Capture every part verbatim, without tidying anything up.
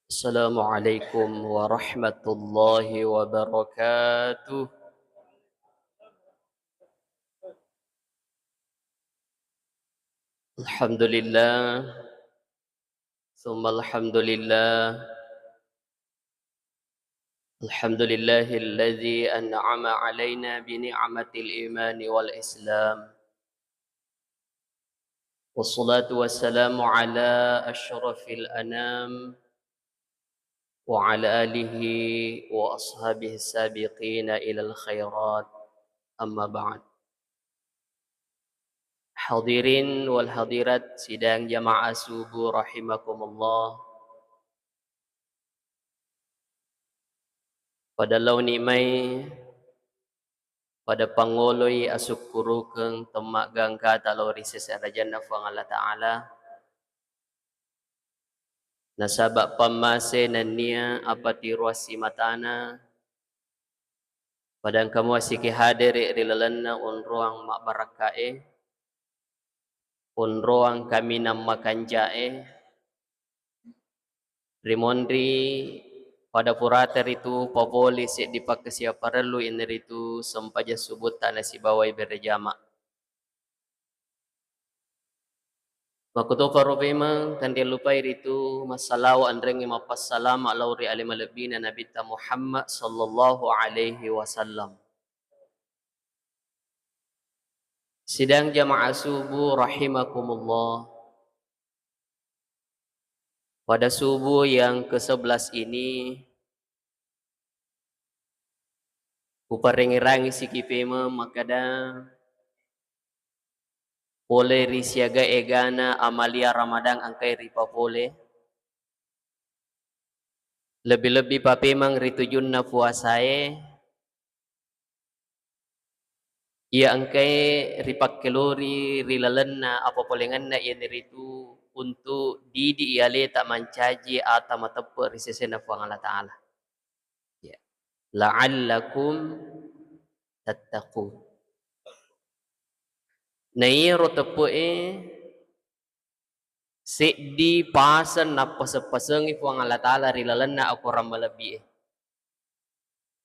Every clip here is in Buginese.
Assalamualaikum warahmatullahi wabarakatuh. Alhamdulillah. Tsumma alhamdulillah. Alhamdulillahilladzi an'ama alaina bi ni'matil imani wal islam. Wassalatu wassalamu ala asyrafil anam wa ala alihi wa ashabihi sabiqina ilal khairat. Amma ba'd. Hadirin wal hadirat sidang jamaah subuh rahimakumullah. Pada laoni mai pada pangoloi asukkurukeng temmaggangkata lao ri sese arajanna Fuang Allah Ta'ala. Nasaba pammase nennia apatiroang simatana, pada engka mua siki hadere ri lalenna onroang mabbarakkae, onroang kaminang makanjae, rimonri pada purata ritu papole seddi pakkasiwiang parellu, iyanaritu sempajang subutta nasibawai berjama. Makkutoparo pemeng, tenriellupai ritu massalawa enrengnge mappassalama lao ri ale malebbina Nabitta Muhammad sallallahu alaihi wasallam. Sidang jamaah subuh rahimakumullah. Pada subuh yang kesebelas ini, uparengngerangi siki pemeng makkeda, pole ri siaga egana amalia Ramadan engkai ripapole, lebbi-lebbi papemeng ri tujunna puasae, iya engkae ripakkelori ri lalenna apapolengenna, iyanaritu untu didi i aleta mancaji ata mateppe ri sesena Fuang Allah Ta'ala. Ya. La'allakum tattaqun. Na iyaro teppe'e seddi paseng nappaseng-pasengi Fuang Allah Ta'ala ri lalenna akorang malebbi'e.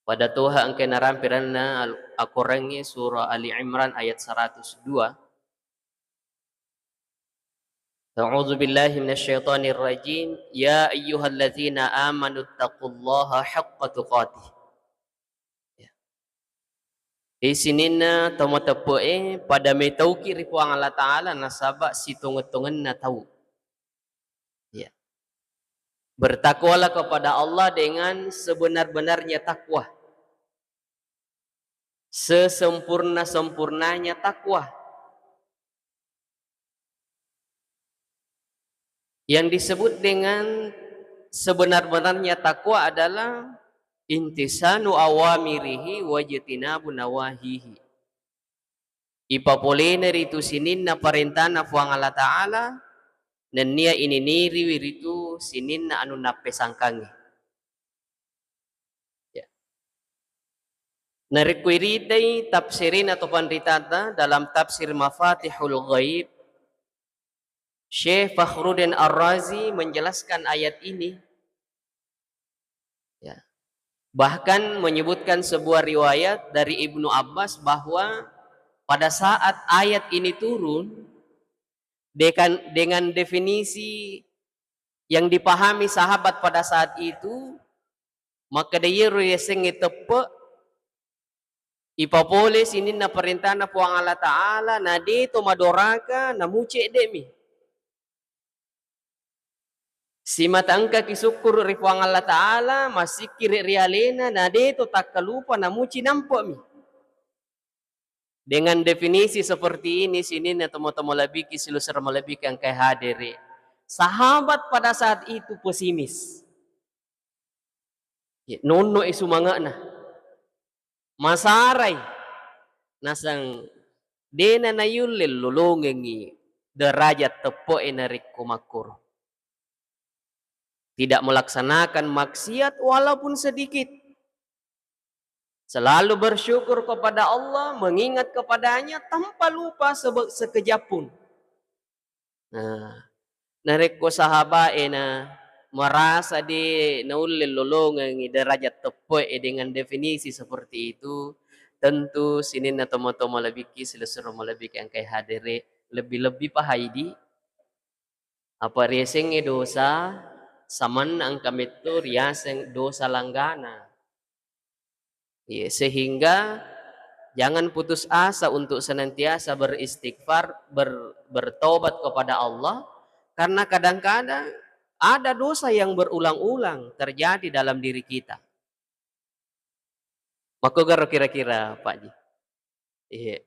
Pada toha engkae narampe ranna al-, akorangnge surah Ali Imran ayat seratus dua. A'udzu billahi minasyaitonir rajim. Ya ayyuhalladzina amanu taqullaha haqqa tuqatih. Ya. Jadi sininna tau mateppe'e pada metauki ri Puang Allah Ta'ala nasaba sitongeng-tongenna tau. Ya. Bertakwalah kepada Allah dengan sebenar-benarnya takwa. Sesempurna-sempurnanya takwa. Yang disebut dengan sebenar-benarnya takwa adalah imtisalu awamirihi wajtinabu nawahihi. Ipapolena ritu sininna parentana Puang Allah Ta'ala, nennia ininiriwi ritu sininna anu nappesangkangngi. Ya. Narekko iritai tafsirina to panritata dalam tafsir Mafatihul Ghaib, Syekh Fakhruddin Ar-Razi menjelaskan ayat ini, ya, bahkan menyebutkan sebuah riwayat dari Ibnu Abbas bahwa pada saat ayat ini turun, dekan-, dengan definisi yang dipahami sahabat pada saat itu, makkeda iyaro riasengnge teppe, ipapole sininna parentana Puang Allah Ta'ala, na de to madoraka, namu cedde'mi. Simata engkaki sukkuru ri Puang Allah Ta'ala, massikkiri ri alena, na de to takkalupa, namu cinampe'mi. Dengan definisi seperti ini, sininna tomo-tomo lebiki, silessureng malebiki engkae hadere. Sahabat pada saat itu pesimis. Ya, nonno i sumange'na. Masarai. Naseng dena nayulle lolongengngi derajat teppe'e narekko makkoro. Tidak melaksanakan maksiat walaupun sedikit. Selalu bersyukur kepada Allah, mengingat kepadanya tanpa lupa sebe-, sekejap pun. Nah, narekko sahabae na merasa de naulle lolongengi derajat teppe'e dengan definisi seperti itu, tentu sininna tomatoa malebikki, silessureng malebikki engkae hadere, lebbi-lebbi pa haidi, apa riasengnge dosa, samanna engka metto riaseng dosa langgana. Iya, sehingga jangan putus asa untuk senantiasa beristighfar, ber-, bertobat kepada Allah, karena kadang-kadang ada dosa yang berulang-ulang terjadi dalam diri kita. Makkogaro kira-kira, Pak Ji? Iya.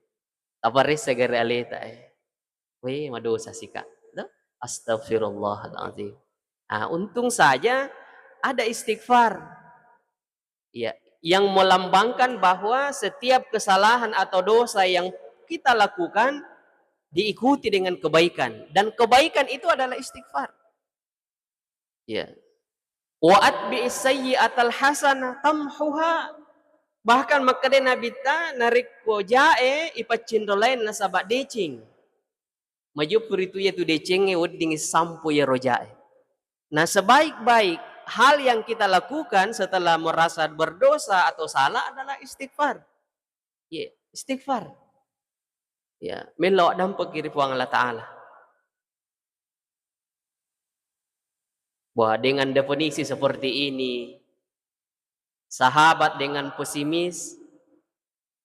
Taparessa gare aleta, eh. Weh, madosa sika. Tuh? Astagfirullahaladzim. Ah, untung saja ada istighfar. Iya, yang melambangkan bahwa setiap kesalahan atau dosa yang kita lakukan diikuti dengan kebaikan. Dan kebaikan itu adalah istighfar. Iya. "Wa atbi'is sayyi'atal hasanah tamhuha." Bahkan makkeda Nabitta, narekko jae ipaccinro lain nasaba deceng. Majeppu ritu iyatu decengnge weddingngi sampo iyaro jae. Nah, sebaik-baik hal yang kita lakukan setelah merasa berdosa atau salah adalah istighfar. Iya, istighfar. Ya, mello dampengki ri Puang Allah Ta'ala. Wah, dengan definisi seperti ini, sahabat dengan pesimis.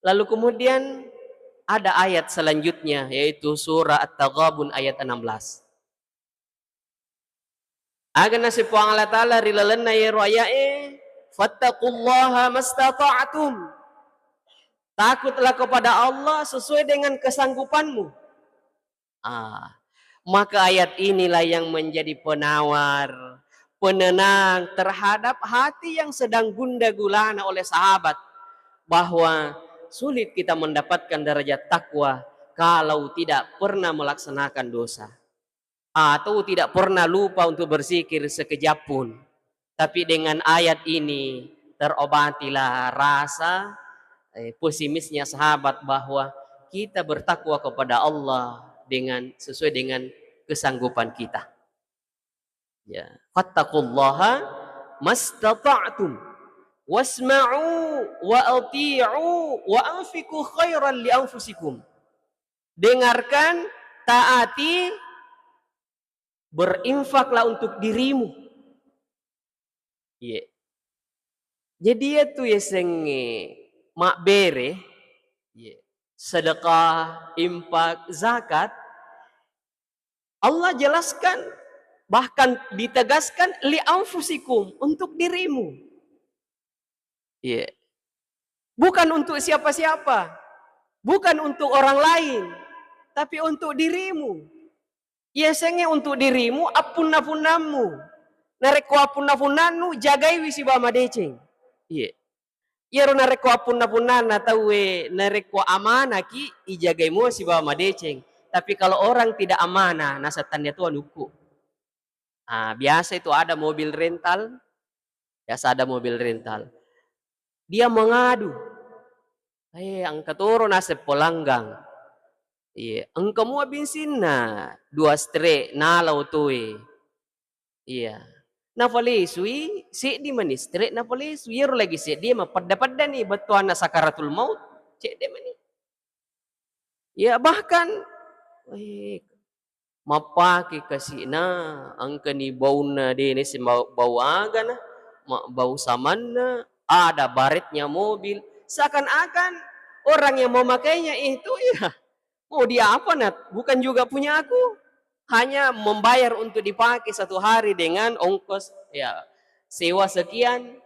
Lalu kemudian ada ayat selanjutnya, yaitu surah At-Taghabun ayat enam belas. Aga naseng Puang Allah Ta'ala ri lalenna yero aya'e, "Fattaqullaha mastata'tum." Takutlah kepada Allah sesuai dengan kesanggupanmu. Ah, maka ayat inilah yang menjadi penawar, penenang terhadap hati yang sedang gundah gulana oleh sahabat, bahwa sulit kita mendapatkan derajat takwa kalau tidak pernah melaksanakan dosa atau tidak pernah lupa untuk berzikir sekejap pun. Tapi dengan ayat ini terobatilah rasa, eh, pesimisnya sahabat bahwa kita bertakwa kepada Allah dengan, sesuai dengan kesanggupan kita. Ya, "Fattaqullaha mastata'tum, wasma'u wa ati'u wa anfiqu khairan li anfusikum." Dengarkan, taati, berinfaklah untuk dirimu. Iya. Jadi, iyatu yasengnge mabbere, iya, sedekah, infak, zakat, Allah jelaskan, bahkan ditegaskan, "Li anfusikum", untuk dirimu. Iya. Bukan untuk siapa-siapa, bukan untuk orang lain, tapi untuk dirimu. Yasengnge untuk dirimu, appunna-punnammu. Narekko appunna-punnannu, jagaiwi sibawa madeceng. Iya. Iyaro narekko appunna-punnanna tauwe, narekko amanaki, ijagai mua sibawa madeceng. Tapi kalau orang tidak amanah, naseng tannia tu anukku. Ah, biasa itu ada mobil rental, biasa ada mobil rental. Dia mengadu, "Eh, engka toro naseng pelanggang. Iya, engka mua bensinna, dua strek nala otoe." Iya. Napalesui, seddi mani strek napalesui. Iyaro lagi seddi mappedda-peddani bettuanna sakaratul maut, cedde mani. Ya, bahkan, eh, mappake kasi'na, engkani baunna, de nese ma-, bau agana, ma-, bau samanna, ada baretnya mobil. Seakan-akan orang yang memakainya itu, ya, mau diapa, Nat? Bukan juga punya aku. Hanya membayar untuk dipakai satu hari dengan ongkos, ya, sewa sekian.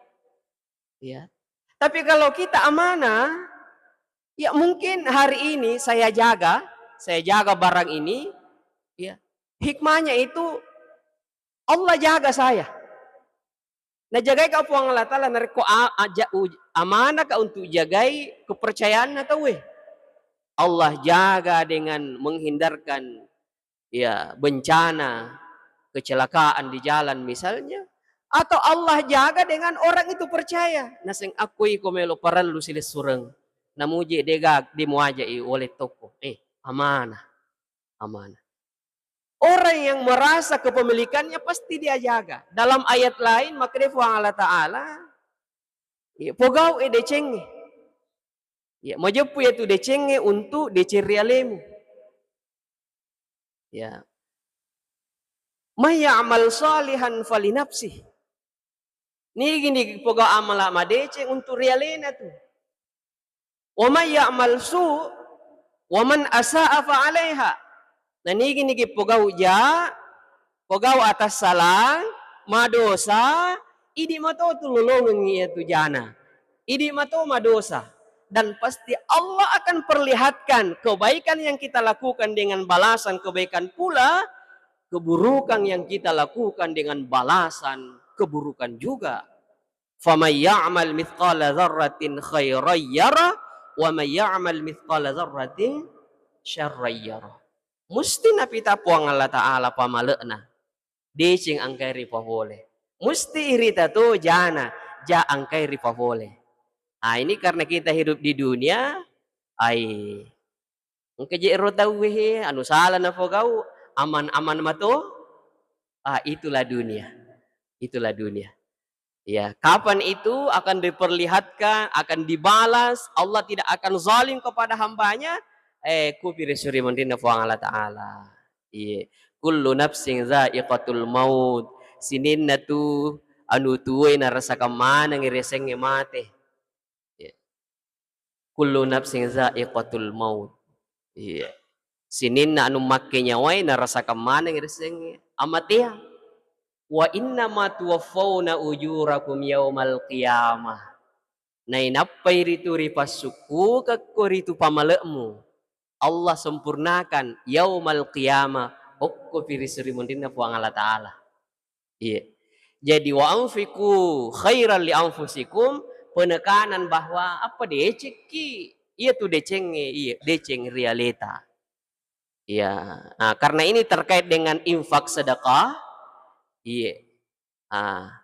Ya. Tapi kalau kita amanah, ya, mungkin hari ini saya jaga, saya jaga barang ini, ya, hikmahnya itu Allah jaga saya. Najagaika Puang Allah Ta'ala narekko a-, aja-, uj-, amanahka untuk jagai kepercayaanna tauwe. Allah jaga dengan menghindarkan, ya, bencana, kecelakaan di jalan misalnya, atau Allah jaga dengan orang itu percaya. Naseng akko iko melo parellu silessureng, namuji dega, de muajai wale tokko. Eh, amanah, amanah. Orang yang merasa kepemilikannya pasti dia jaga. Dalam ayat lain, makkeda Puang Allah Ta'ala, iya, pogau e decengnge. Iya, majeppu iyatu decengnge untuk deceng ri alemu. Ya. May ya'mal salihan falinafsih. Nigi-nigi pogau amala madeceng untuk ri alena tu. Wa may ya'mal su', wa man asa'a fa alaiha. Na nigi-nigi pogau ja, pogau atassalang, madosa, idi mato tu lolongeng iyatu jana. Idi mato madosa. Dan pasti Allah akan perlihatkan kebaikan yang kita lakukan dengan balasan kebaikan pula, keburukan yang kita lakukan dengan balasan keburukan juga. Faman ya'mal mithqala dzarratin khairan yara, wa man ya'mal mithqala dzarratin syarran yara. Musti napita Puang Allah Ta'ala pamale'na. Deceng engkai ripafole. Musti irita to jana, ja engkai ripafole. Ah, ini karena kita hidup di dunia, ai, engka je ro tauwe he, anu sala napogau, aman-aman mato. Ah, itulah dunia. Itulah dunia. Ya, kapan itu akan diperlihatkan, akan dibalas, Allah tidak akan zalim kepada hambanya, eh, kupi ri suri monrinna Puang Allah Ta'ala. Iya. Kullu nafsin za'iqatul maut. Sininna tu anu tuwe narasakang maneng ri asengnge mate. Iya. Kullu nafsin za'iqatul maut. Iya. Sininna anu makke nyawai narasakang maneng ri asengnge amateang. Wa innama tuwaffauna ujurakum yaumal qiyamah. Nainappai ritu ripassukkukekko ritu pamale'mu. Allah sempurnakan yaumal qiyamah, okkopi ri suri monrinna Puang Allah Ta'ala. Iya. Jadi, wa anfiqu khairan li anfusikum, penekanan bahwa apa decekki, iya tu decengnge, iya, deceng ri aleta. Iya. Nah, karena ini terkait dengan infak sedekah, iya. Ah.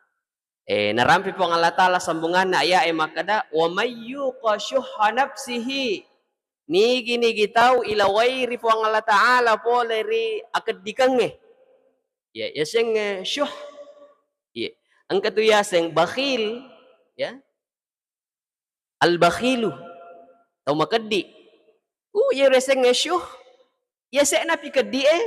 Eh, narampi Puang Allah Ta'ala sambunganna aya'e makkeda, "Wa may yuqa syuhha nafsihi." Nigi-nigi tau ilawai ri Puang Allah Ta'ala pole ri akeddikengnge. Ya, yasengnge syuh. Iya. Engka tu yaseng bakhil, ya. Al-bakhilu, tau makeddi. Uh, iya yasengnge syuh. Yase'na pi keddi e.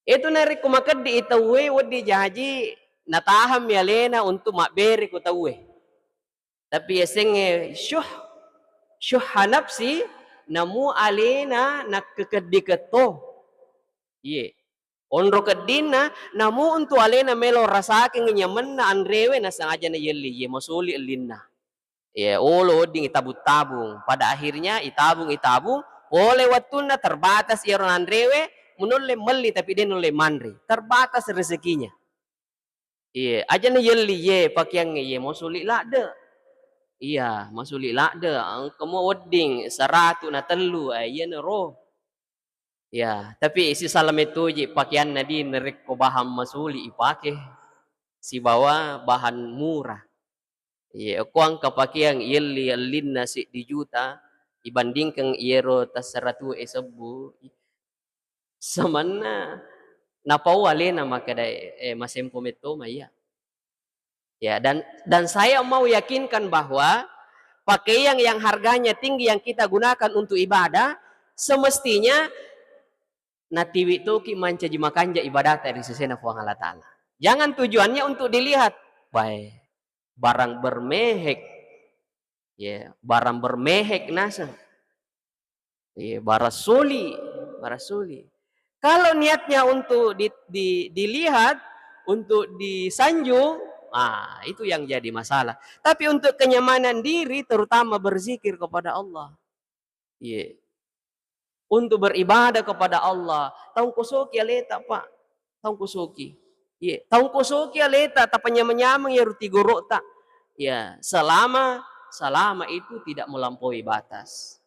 Itu narekko makeddi i tauwe, wedding jaji natahammi alena untuk mabbere ko tauwe. Tapi yasengnge syuh, syuhha nafsi, namu alena nakkekeddi ketto. Iye. Onro keddinna, namu untu alena melo rasakengngi nyamenna anrewe, nasengaja nayelli, iye masuli ellinna. Iye, olo wedding itabung-tabung. Pada akhirnya itabung-itabung, pole wettunna terbatas iyaro nanrewe, munulle melli tapi de nulle manre. Terbatas rezekinya. Iye, aja nayelli, iye, pakeangnge, iye, masuli ladde. Iya, masuli ladde. Engka mo wedding seratu na tellu, eh, iyanaro. Ya, tapi sisala mettoji pakeanna di narekko bahan masuli ipake sibawa bahan murah. Iya, ko engka pakeang yelli ellinna seddi juta ibandingkeng iyero tassaratu e sebbu, samanna napau alena makkeda, eh, masempo metto ma iya. Ya, dan, dan saya mau yakinkan bahwa pakaian yang harganya tinggi yang kita gunakan untuk ibadah, semestinya natiwi toki mancaji makanja ibadata ri sesena Puang Allah Ta'ala. Jangan tujuannya untuk dilihat. Bae, barang bermehek. Ya, barang bermehek naseng. Iya, barasuli, barasuli. Kalau niatnya untuk di, di, dilihat, untuk disanjung, ah, itu yang jadi masalah. Tapi untuk kenyamanan diri, terutama berzikir kepada Allah. Iya. Untuk beribadah kepada Allah, taungkosoki aleta, Pak. Taungkosoki. Iya, taungkosoki aleta, tapanyameng-nyameng ya rutigorota. Ya, selama, selama itu tidak melampaui batas.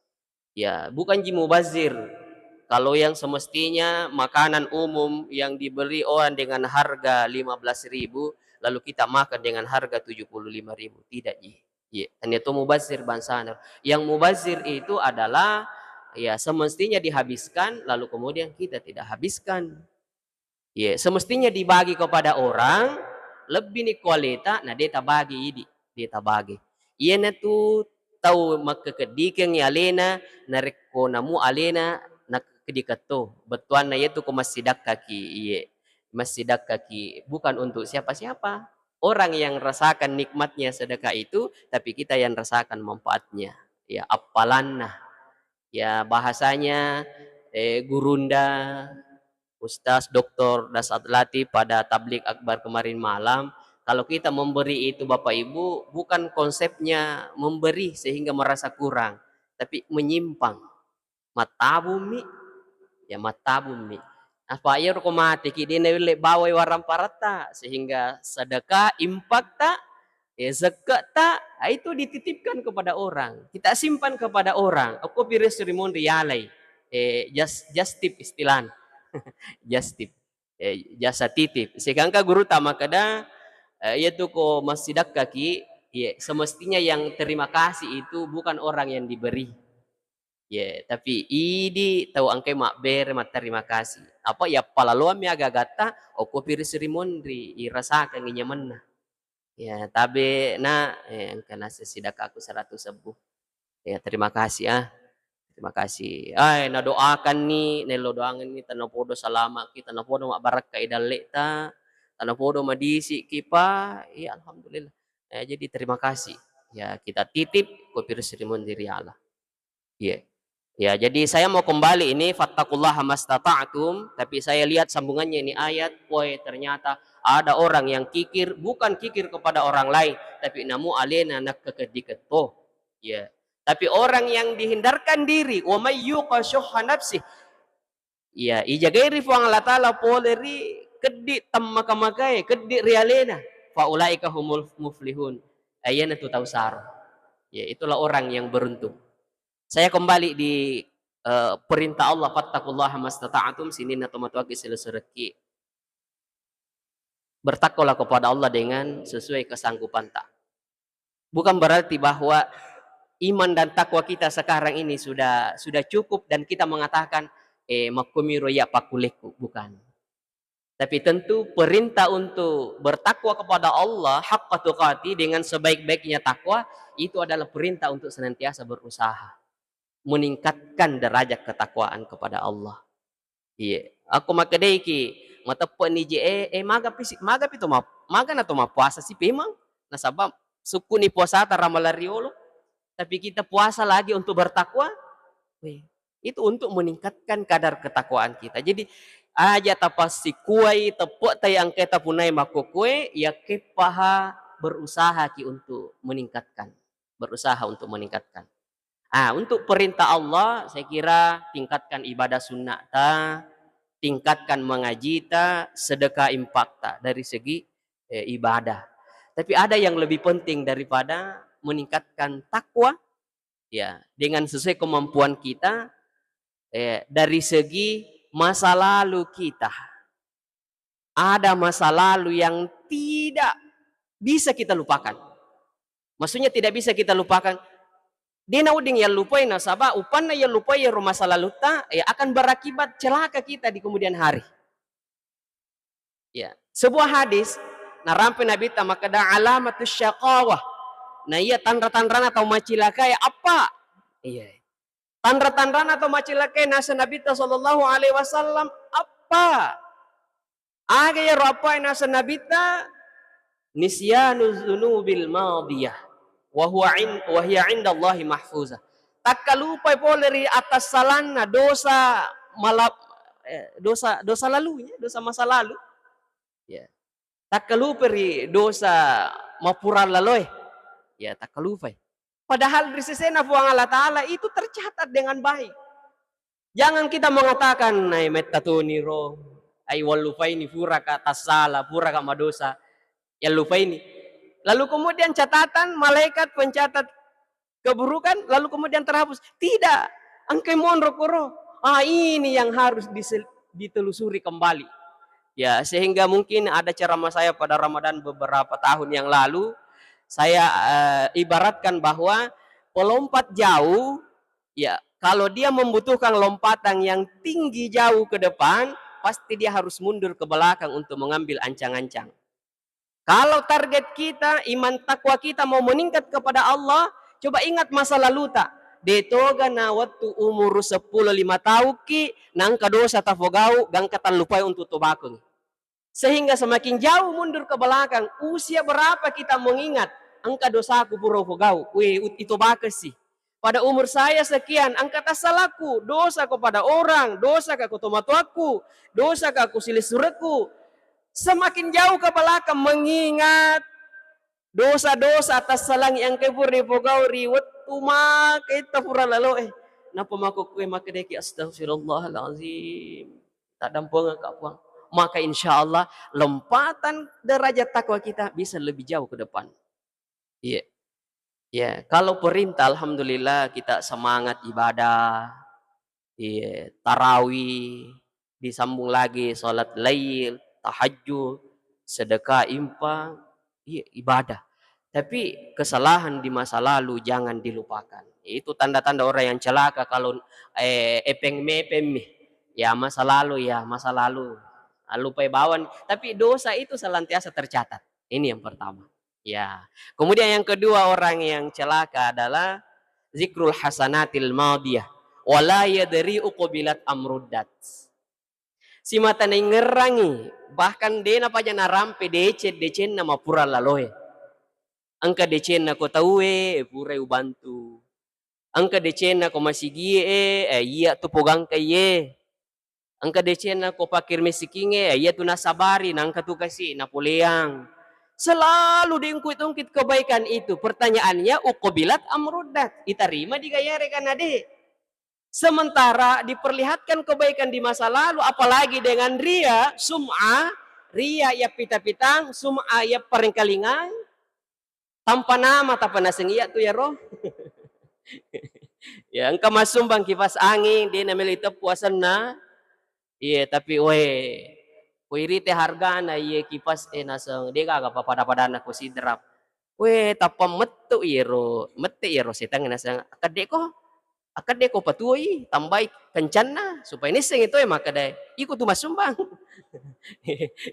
Ya, bukan ji mubazir. Kalau yang semestinya makanan umum yang dibeli orang dengan harga lima belas ribu, lalu kita makan dengan harga tujuh puluh lima ribu, tidak ji. Iya, tania to mubazir bangsana. Yang mubazir itu adalah, Ya, semestinya dihabiskan, lalu kemudian kita tidak habiskan. Ye, semestinya dibagi kepada orang, lebbi ni kualita, na de' tabagi idi, de' tabagi. Iyanatu tau makkekeddikengngi alena, narekko namu alena nakkekedikeng to. Bettuanna iyatu ko massidakkaki, iye, massidakkaki bukan untuk siapa-siapa. Orang yang rasakan nikmatnya sedekah itu, tapi kita yang rasakan manfaatnya. Ya, appalanna. Ya, bahasanya, eh, gurunda, Ustaz Doktor Dasat Latif pada Tabligh Akbar kemarin malam, kalau kita memberi itu Bapak Ibu, bukan konsepnya memberi sehingga merasa kurang, tapi menyimpang. Mattabummi, ya mattabummi. Apa iyaro ko mateki, de' nawelle bawai waramparatta, sehingga sedekah, infakta, eh, zakkatta, ah, itu dititipkan kepada orang. Kita simpan kepada orang. Okko pi resuri monri yalai. Eh, just, just tip istilahna. Just tip. Eh, jasa titip. Sehingga gurutta makkeda, eh, iyatu ko massidakkaki, ye, semestinya yang terima kasih itu bukan orang yang diberi. Ye, tapi idi tau engkai mabbere matterima kasih. Apa yappalaloammi aga-agatta, okko pi resuri monri, irasakengngi nyamenna. Ya, tabe na, eh, engka naseng sidakkaku seratus sebbu. Ya, terima kasih, ah. Terima kasih. Ai, nadoakanni, nello doangenni, tanapodo salama'ki, tanapodo mabbarakkai dalle'ta, tanapodo madisi'ki, Pa. Iya, alhamdulillah. Eh, jadi terima kasih. Ya, kita titip, ko pi resuri monri ri Allah. Iya. Ya, jadi saya mau kembali ini, "Fattaqullaha mastata'tum," tapi saya lihat sambungannya ini ayat, woi, ternyata ada orang yang kikir, bukan kikir kepada orang lain, tapi namu alena nakkekedikeng to. Ya. Tapi orang yang dihindarkan diri, "Wa may yuqa syuhha nafsih," iya, ijagai ri Puang Allah Ta'ala pole ri keddi temmaka-makae, keddi ri alena, "fa ulaika humul muflihun." Iyanatu tau saro. Ya, itulah orang yang beruntung. Saya kembali di, eh, perintah Allah, "Fattaqullaha mastata'tum," sininna tomatoaki silessurekki. Bertakwalah kepada Allah dengan sesuai kesanggupanta. Bukan berarti bahwa iman dan takwa kita sekarang ini sudah, sudah cukup dan kita mengatakan, "Eh, makkumiro iya pakkulekku." Bukan. Tapi tentu perintah untuk bertakwa kepada Allah haqqa tuqati dengan sebaik-baiknya takwa, itu adalah perintah untuk senantiasa berusaha meningkatkan derajat ketakwaan kepada Allah. Iya. Akko makkedaiki, mateppe'ni je, eh, eh, magapi si-, magapi to ma-, magana to mappuasa si pemang? Nasaba sukkuni puasata Ramalang riolo, tapi kita puasa lagi untuk bertakwa? Weh, itu untuk meningkatkan kadar ketakwaan kita. Jadi, aja tapassikuai, teppe'tai engkai tapunai makkokkoe, yakkeppaha berusaha ki untuk meningkatkan. Berusaha untuk meningkatkan. Ah, untuk perintah Allah, saya kira tingkatkan ibadah sunnahta, tingkatkan mengajita, sedekah infakta dari segi, eh, ibadah. Tapi ada yang lebih penting daripada meningkatkan takwa, ya, dengan sesuai kemampuan kita, eh, dari segi masa lalu kita. Ada masa lalu yang tidak bisa kita lupakan. Maksudnya tidak bisa kita lupakan, de' nawedding yallupai, nasaba upanna yallupai iyaro masa lalutta, eh, akan berakibat celaka kita di kemudian hari. Ya, sebuah hadis, narampe Nabitta makkeda, "Alamatus syaqawah." Na iya tanra-tanrana tau macilakae, apa? Iya. Tanra-tanrana tau macilakae naseng Nabitta sallallahu alaihi wasallam, apa? Aga iyaro appae naseng Nabitta? "Nisyanu dzunubil madiyah, wa huwa in-, wa hiya indallahi mahfuzah." Takkalupai pole ri atassalanna dosa malap-, eh, dosa, dosa lalunya, dosa masa lalu. Ya. Takkalupai ri dosa mapura laloe. Ya, takkalupai. Padahal ri sesena Puang Allah Ta'ala itu tercatat dengan baik. Jangan kita mengatakan, "Nai metta toni ro, ai wallupaini puraka tassala, puraka madosa." Yallupaini. Lalu kemudian catatan malaikat pencatat keburukan, lalu kemudian terhapus. Tidak. Engkai monro koro. Ah, ini yang harus disel-, ditelusuri kembali. Ya, sehingga mungkin ada ceramah saya pada Ramadan beberapa tahun yang lalu, saya, eh, ibaratkan bahwa pelompat jauh, ya, Kalau dia membutuhkan lompatan yang tinggi jauh ke depan, pasti dia harus mundur ke belakang untuk mengambil ancang-ancang. Kalau target kita, iman takwa kita mau meningkat kepada Allah, coba ingat masa laluta. De toga na wettu umuru seppulo lima tauki, nangka dosa tafogau, gangka tallupai untuk tobakengi. Sehingga semakin jauh mundur ke belakang, usia berapa kita mengingat, engka dosaku pura ufogau, we, ut-, itobakesi. Pada umur saya sekian, engka tassalakku, dosa kepada orang, dosa ke tomatoakku, dosa ke silessurekku. Semakin jauh ke belakang mengingat dosa-dosa tassalang yang ke pura ipogau ri wettu maka ita pura lalo, eh. Napa makkukue makkedeki, "Astagfirullahalazim. Taddampengekka, Puang." Maka insya Allah lompatan derajat takwa kita bisa lebih jauh ke depan. Iya. Ya, kalau perintah, alhamdulillah, kita semangat ibadah. Iya, tarawih, disambung lagi salat lail, tahajud, sedekah, infak, iya, ibadah. Tapi kesalahan di masa lalu jangan dilupakan. Itu tanda-tanda orang yang celaka kalau, eh, epeng mepeng mi. Ya, masa lalu, ya, masa lalu. Ah, lupai bawang. Tapi dosa itu senantiasa tercatat. Ini yang pertama. Ya. Kemudian yang kedua orang yang celaka adalah zikrul hasanatil madiyah. Wala yadri uqbilat amruddat. Simata naingngerangi, bahkan de napaja narampe deceng-decenna mapura laloe. Engka decenna ko tauwe, purai ubantu. Engka decenna ko masigie, eh, iya tu pogangka iye. Engka decenna ko fakir misikinge, eh, iya tu nasabari, nangka tu kasi, napoleang. Selalu diungkit-ungkit kebaikan itu. Pertanyaannya, uqbilat am ruddat? Itarima digayare karena de. Sementara diperlihatkan kebaikan di masa lalu, apalagi dengan ria, sum'ah, ria ya pita-pitang, sum'ah ya parengkalingang, tanpa nama, tanpa naseng iya tu yaro. Ya, engka massumbang kipas angin, de namelo iteppu asenna. Iya, tapi we, ko irite hargana iye kipas e naseng, de gaga pa pada-padanna ko sidrap. We, tappa mettu iyero, mette iyero setang naseng, kedde ko Akkedde ko patuoi, tambai kencanna, supaya nissengngi toe makkedae, iko tu massumbang.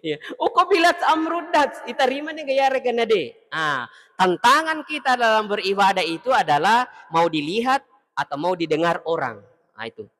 Iya. Uqbilat am ruddat, itarimani ga iyarega na de. Ah, tantangan kita dalam beribadah itu adalah mau dilihat atau mau didengar orang. Ah, itu.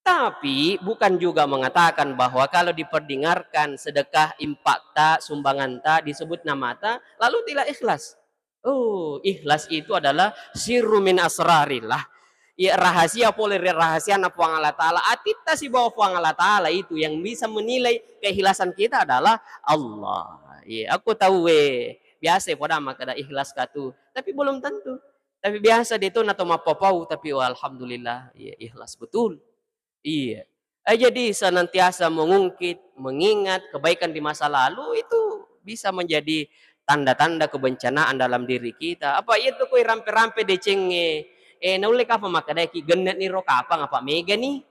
Tapi bukan juga mengatakan bahwa kalau diperdengarkan sedekah, infakta, sumbanganta, disebut namata, lalu tidak ikhlas. Oh, ikhlas itu adalah sirru min asrarillah. Iya, rahasia pole ri rahasiana Puang Allah Ta'ala. Atitta sibawa Puang Allah Ta'ala itu yang bisa menilai keikhlasan kita adalah Allah. Iya, aku tahu we. Biasa pada makkeda ikhlas katu, tapi belum tentu. Tapi biasa de to nato mappapau, tapi, oh, alhamdulillah, iya, ikhlas betul. Iya. Eh, jadi senantiasa mengungkit, mengingat kebaikan di masa lalu itu bisa menjadi tanda-tanda kebencanaan dalam diri kita. Apa iya tu koi rampe-rampe decengnge, eh, naulle kapa makkedae ki genne' ni ro kapang apa mega ni?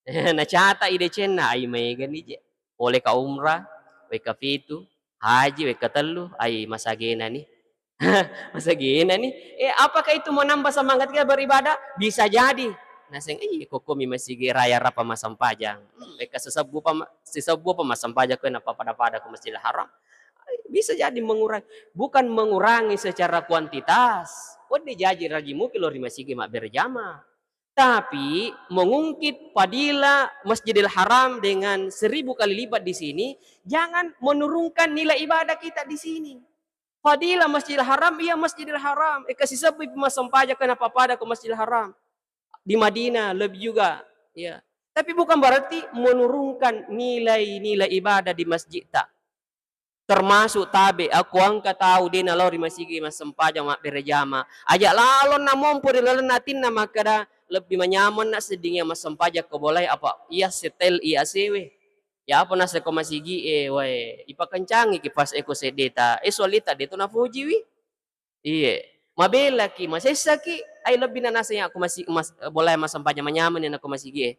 Nacata i decenna, ai mega ni je. Pole ka umrah, wekka pitu, haji, wekka tellu, ai masagena ni. Masagena ni. Eh, apakah itu menambah semangat kita beribadah? Bisa jadi. Naseng, "Ih, kokkomi masigi raya rapa massempajang. Hmm, wekka sisebbu pa ma-, sisebbu pa massempajang ko nappa pada-pada ko Masjidil Haram." Bisa jadi mengurangi, bukan mengurangi secara kuantitas. Wedde jaji raji muki lo ri masigi mabbere jama. Tapi mengungkit fadilah Masjidil Haram dengan seribu kali lipat di sini, jangan menurunkan nilai ibadah kita di sini. Fadilah Masjidil Haram, iya Masjidil Haram. Eh, kasi sebbi massempajang kenapa pada ke Masjidil Haram. Di Madinah lebih juga, ya. Tapi bukan berarti menurunkan nilai-nilai ibadah di masjid ta. Termasuk tabe, aku engka tau de nalao ri masigi massempajang mabbere jama. Aja lalo namompo ri lalenna atinna makkeda, lebbi manyamenna sedding iya massempajang ko bolae, apa iya setel iya sewe. Ya apa naseko masigi e, wae, ipakencangi kipas e ko seddeta, e solita de to napojiwi. Iye, mabelaki, masessaki, ai lebbi nanaseng iya ko masi-, mas-, bolae massempajang manyamenni nako masigi e.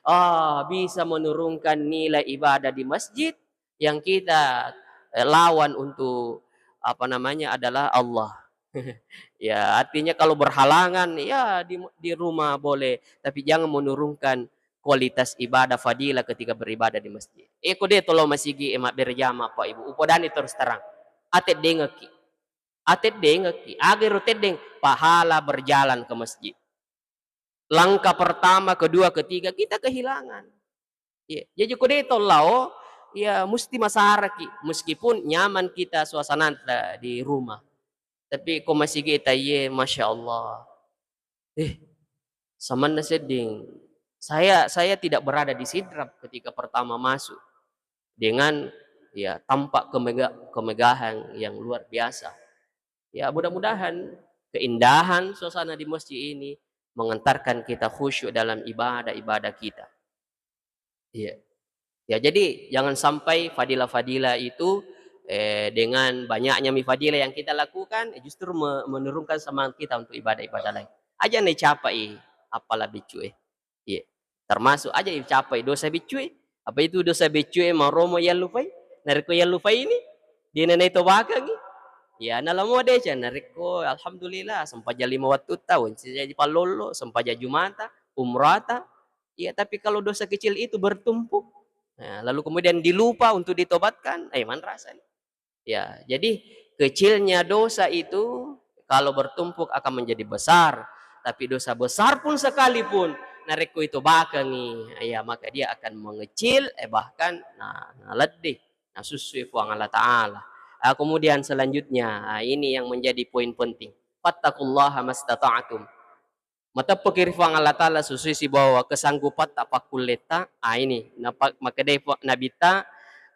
Ah, bisa menurunkan nilai ibadah di masjid yang kita, eh, lawan untuk, apa namanya, adalah Allah. Ya, artinya kalau berhalangan, ya di, di rumah boleh, tapi jangan menurunkan kualitas ibadah fadilah ketika beribadah di masjid. Eh, ko de' to lao masigi, eh, mabbere jama, Pak Ibu. Upodani terus terang. Ateddengekki. Ateddengekki. Aga ero teddeng? Pahala berjalan ke masjid. Langkah pertama, kedua, ketiga, kita kehilangan. Iya. Jadi ko de' to lao, ya musti masaraki. Meskipun nyaman kita suasanata di rumah. Tapi ko masigi ta iye, Masya Allah. Eh, samanna sedding. Saya, saya tidak berada di Sidrap ketika pertama masuk dengan, ya, tampak kemega-, kemegahan yang luar biasa. Ya, mudah-mudahan keindahan suasana di masjid ini mengantarkan kita khusyuk dalam ibadah-ibadah kita. Iya. Ya, jadi jangan sampai fadilah-fadilah itu, eh, dengan banyaknya mi fadilah yang kita lakukan, eh, justru me-, menurunkan semangat kita untuk ibadah-ibadah lain. Aja' na icapai appala beccu e. Iya. Termasuk aja' icapai dosa beccu e. Apa itu dosa beccu e? Maromo yallupai. Narekko yallupai ni, de' na naitobakengngi. Ya, nalamo deca. Narekko alhamdulillah, sempajang lima wattutta, wensi jaji pallollo, sempajang Jumata, umrata, iya, tapi kalau dosa kecil itu bertumpuk, nah, lalu kemudian dilupa untuk ditobatkan, eh, manrasa ni. Ya, jadi kecilnya dosa itu kalau bertumpuk akan menjadi besar, tapi dosa besar pun sekalipun narekko itobakengngi, ya, maka dia akan mengecil, eh, bahkan, nah, naleddi, nasussui Puang Allah Ta'ala. Ah, kemudian selanjutnya, ah, ini yang menjadi poin penting. Fattaqullaha mastata'tum. Mateppeki ri Puang Allah Ta'ala sesuai sibawa kesanggupatta, pakkulletta. Ah, ini, napa-, makkedai Pu-, Nabitta,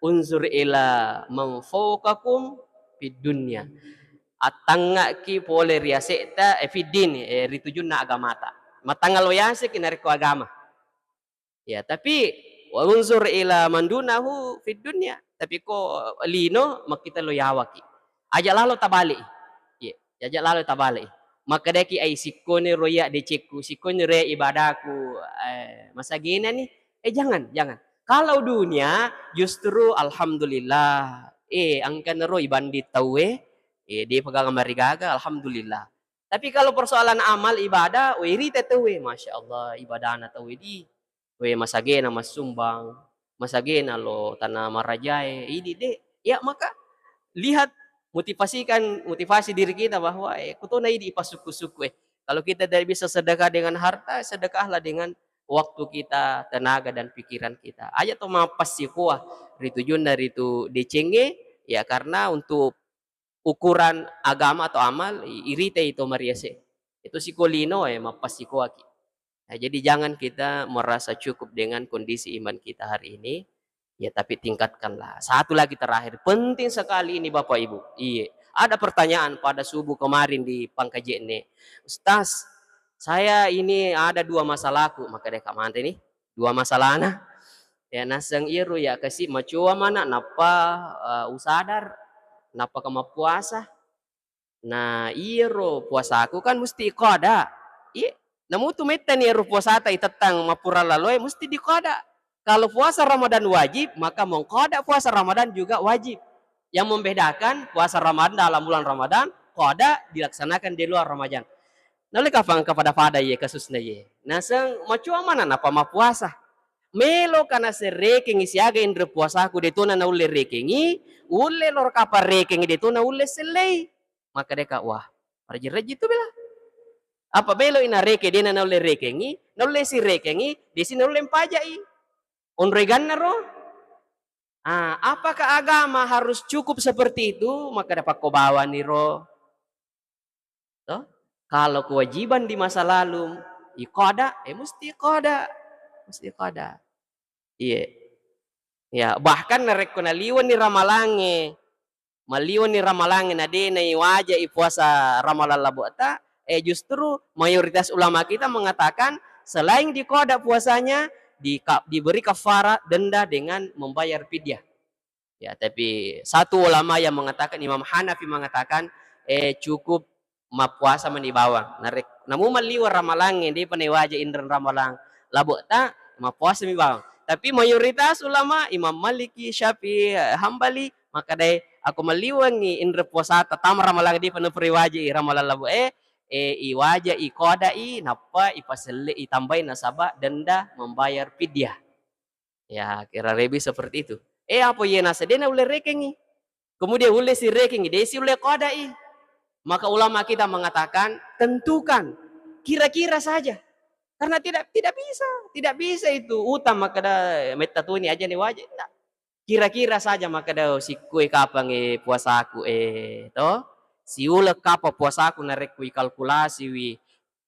"Unzur ila man fawqakum fid dunya." Attangngaki pole ri ase'ta, eh, fid din, eh, ri tujunna agamata. Mattangnga lo yaseki narekko agama. Ya, tapi, "Wa unzur ila man dunahu fid dunya." Tapi ko lino, makkita lo yawaki. Aja' lalo tabale'i. Iya, aja' lalo tabale'i. Makkedaki, "Ai, sikkoni ro iya decekku, sikkoni ro iya ibadaku, eh, masagena ni." Eh, jangan, jangan. Kalau dunia, justru alhamdulillah. Eh, engkana ro ibandi tauwe, eh, de'pa gaga marigaga, alhamdulillah. Tapi kalau persoalan amal ibadah, we, irita tauwe, Masya Allah, ibadahna tauwe di. We, masagena massumbang, masagena lo tana marajae, idi de'. Ya, maka lihat, motivasikan, motivasi diri kita bahwa, eh, kutona idi ipasukku-sukku, eh. Kalau kita tidak bisa sedekah dengan harta, sedekahlah dengan waktu kita, tenaga, dan pikiran kita. Aja' to mappassikoa ri tujunna ritu decengnge, ya, karena untuk ukuran agama atau amal, i-, iritai to mariase. Itu siko lino, eh, mappassikoaki. Nah, jadi jangan kita merasa cukup dengan kondisi iman kita hari ini, ya, tapi tingkatkanlah. Satu lagi terakhir, penting sekali ini, Bapak Ibu. Iya, ada pertanyaan pada subuh kemarin di pangkaje'ne, "Ustaz, saya ini ada dua masalahku." Makkedaka manre ni, dua masalahna. Ya, naseng iyaro ya kasi macoa mana nappa, eh, usadar, nappa ka mappuasa. Nah, iyaro puasaku kan musti iqada. Iya, namutu mettani ero puasata itettang mappura laloe, musti diqada. Kalau puasa Ramadan wajib, maka mengqada puasa Ramadan juga wajib. Yang membedakan puasa Ramadan dalam bulan Ramadan, qada dilaksanakan di luar Ramadan. Naulle kafang kepada-pada ye kasusna ye. Naseng macoa mana nappa mappuasa. Meloka naseng rekengi siaga inre puasaku, detona naulle rekengi, ulle loro kapang rekengi, detona ulle sellei. Makkedaka, wah, rejji-rejji tu bela. Apa beloi nareke, dena naulle rekengi, naulle si rekengi, desi naulle mpaja'i. Onro eganna ro? Ah, apakah agama harus cukup seperti itu? Makkeda, pakko bawani ro. Toh? Kalau kewajiban di masa lalu, iqada, eh, musti iqada. Musti iqada. Iya. Ya, bahkan narekko naliwenni ramalangnge, maliwenni ramalangnge na de naiwaja'i puasa Ramalang labo'ta, eh, justru mayoritas ulama kita mengatakan selain diqada puasanya, di ka-, diberi kafarat denda dengan membayar fidyah. Ya, tapi satu ulama yang mengatakan, Imam Hanafi mengatakan, eh, cukup mappuasa mani bawang. Narek-, namu malliweng ramalangnge, depa naiwaja inreng ramalang labo'ta, mappuasa mi bawang. Tapi mayoritas ulama, Imam Maliki, Syafi'i, eh, Hambali, makkedai Ako melliwengngi inre puasata, tama Ramalang, depa napura iwaja'i Ramalang labo'e, eh, iwaja'i, koda'i, nappa ipaselle, itambai nasaba denda membayar fidyah. Ya, kira lebih seperti itu. Eh, apa iye nasa de naulle rekengngi. Kemudian ulle sirekengngi, de siulle koda'i. Maka ulama kita mengatakan, tentukan, kira-kira saja. Karena tidak, tidak bisa, tidak bisa itu utang makkeda, eh, metta toni aja ni waja. Tidak. Kira-kira saja makkeda, sikkue kapang, eh, puasaku, eh, to? Siuleng kapang puasaku narekko ikalkulasiwi,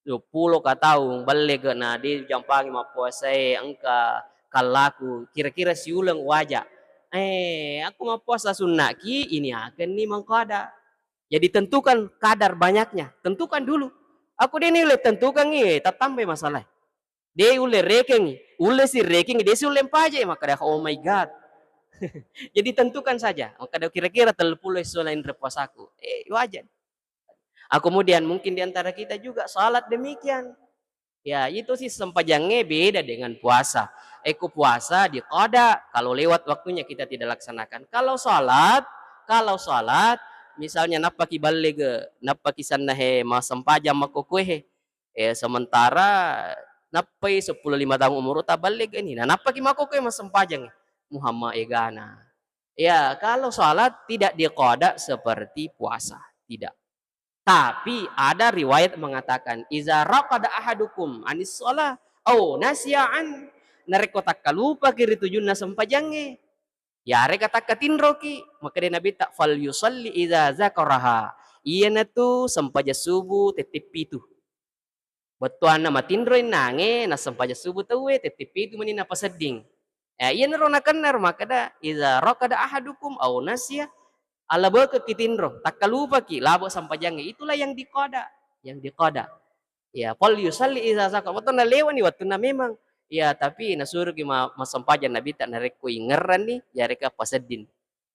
duappulo ka taung ballega na de jampangi mappuasae, engka kallaku, kira-kira siuleng waja. Eh, aku mappuasa sunnaki, ini akan ni mengkada. Jadi tentukan kadar banyaknya, tentukan dulu. Aku de ni ulle tentukangngi, eh, tattambai masalah. De ulle rekengngi, ulle sirekengngi, de siulle mpaje, makkada, "Oh my God." Jadi tentukan saja, makkada kira-kira telluppulo esso na inre puasaku. Eh, wajar. Ah, kemudian mungkin di antara kita juga salat demikian. Ya, itu sih sempajangnge beda dengan puasa. Eko puasa diqada, kalau lewat waktunya kita tidak laksanakan. Kalau salat, kalau salat, misalnya nappaki ballege, nappaki sannahe massempajang makkokkoe he. Eh, sementara nappai seppulo lima taung umuruta ballege ni, na nappaki makkokkoe massempajang. Muhammad egana. Ya, kalau salat tidak diqada seperti puasa, tidak. Tapi ada riwayat mengatakan, "Iza raqada ahadukum anis shalah au nasiya an," narekko takkalupaki ri tujunna sempajangnge, yarega takkatinroki, makkeda Nabitta, "Fal yusalli iza zakaraha," iyanatu sempajang subuh tette pitu. Bettuanna matinroi nange nassempajang subuh tauwe, tette pitu meni napasedding. Eh, iyanaro nakennaro makkeda, "Iza raqada ahadukum au nasiya," alabekekki tinro, takkalupaki labo sempajangnge, itulah yang diqada, yang diqada. Ya, fal yusalli iza zakar, wettunna lewani wettunna memang. Ya, tapi nasuruki ma-, massempajang Nabitta narekko ingerranni, yareka pasedding.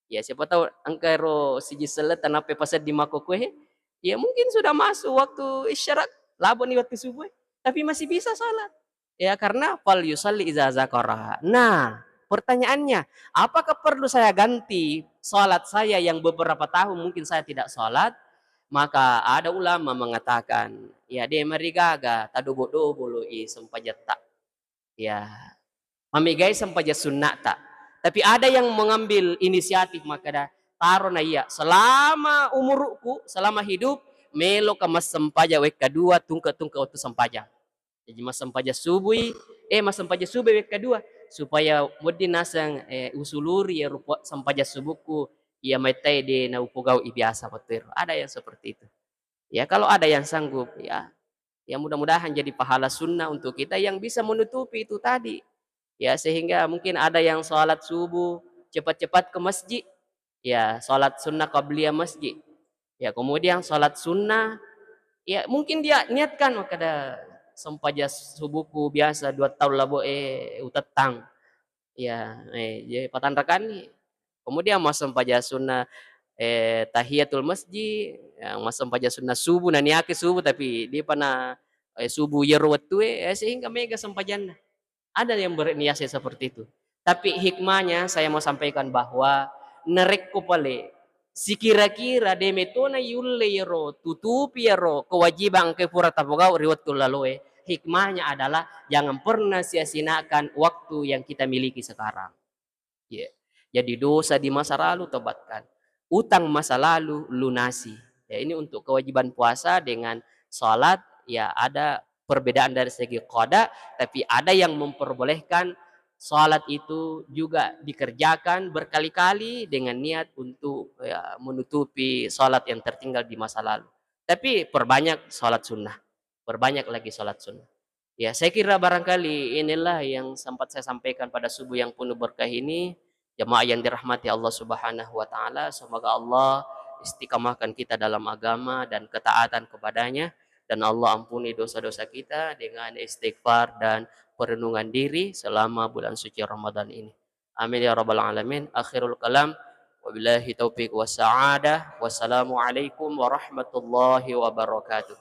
Ya, siapa tahu engka ero siji selletta nappa pasedding makkokkoe. Ya, mungkin sudah masuk waktu isyarat, laboni waktu subuh, tapi masih bisa salat. Ya, karena fal yusalli iza zakaraha. Nah, pertanyaannya, apakah perlu saya ganti salat saya yang beberapa tahun mungkin saya tidak salat? Maka ada ulama mengatakan, ya, de marigaga tadobo-dobolo i sempajatta. Ya, mamegai sempajang sunnata. Tapi ada yang mengambil inisiatif makkeda, "Taro na iya, selama umurukku, selama hidup, meloka massempajang wekka dua, tungke-tungke wettu sempajang." Jadi massempajang subui, eh, massempajang subui wekka dua, supaya wedding naseng, eh, usuluri iyaro sempajang subukku, iya maitai de naupogau i biasa wettu ero. Ada yang seperti itu. Ya, kalau ada yang sanggup, ya, ya mudah-mudahan jadi pahala sunnah untuk kita yang bisa menutupi itu tadi. Ya, sehingga mungkin ada yang salat subuh cepat-cepat ke masjid. Ya, salat sunnah qabliyah masjid. Ya, kemudian salat sunnah, ya, mungkin dia niatkan, "Makkeda sempajang subuhku biasa dua taung laboe utettang." Ya, eh, jadi patanrakanni. Kemudian massempajang sunnah, eh, tahiyatul masjid, ya, massempajang sunnah subuh, naniaki subuh tapi depa na, eh, subuh iyaro wettue, eh, sehingga mega sempajanna. Ada yang berniat seperti itu. Tapi hikmahnya saya mau sampaikan bahwa narekko pale sikira-kira de metona yulle iyaro tutupi iyaro kewajiban engka pura tapogau ri wettu laloe, hikmahnya adalah jangan pernah sia-siakan waktu yang kita miliki sekarang. Ya. Jadi dosa di masa lalu tobatkan, utang masa lalu lunasi. Ya, ini untuk kewajiban puasa dengan salat, ya, ada perbedaan dari segi qada, tapi ada yang memperbolehkan salat itu juga dikerjakan berkali-kali dengan niat untuk, ya, menutupi salat yang tertinggal di masa lalu. Tapi perbanyak salat sunnah, perbanyak lagi salat sunnah. Ya, saya kira barangkali inilah yang sempat saya sampaikan pada subuh yang penuh berkah ini. Jemaah yang dirahmati Allah Subhanahu wa Ta'ala, semoga Allah istiqamahkan kita dalam agama dan ketaatan kepadanya, dan Allah ampuni dosa-dosa kita dengan istighfar dan perenungan diri selama bulan suci Ramadan ini. Amin ya rabbal alamin. Akhirul kalam. Wabillahi taufiq wassa'adah. Wassalamualaikum warahmatullahi wabarakatuh.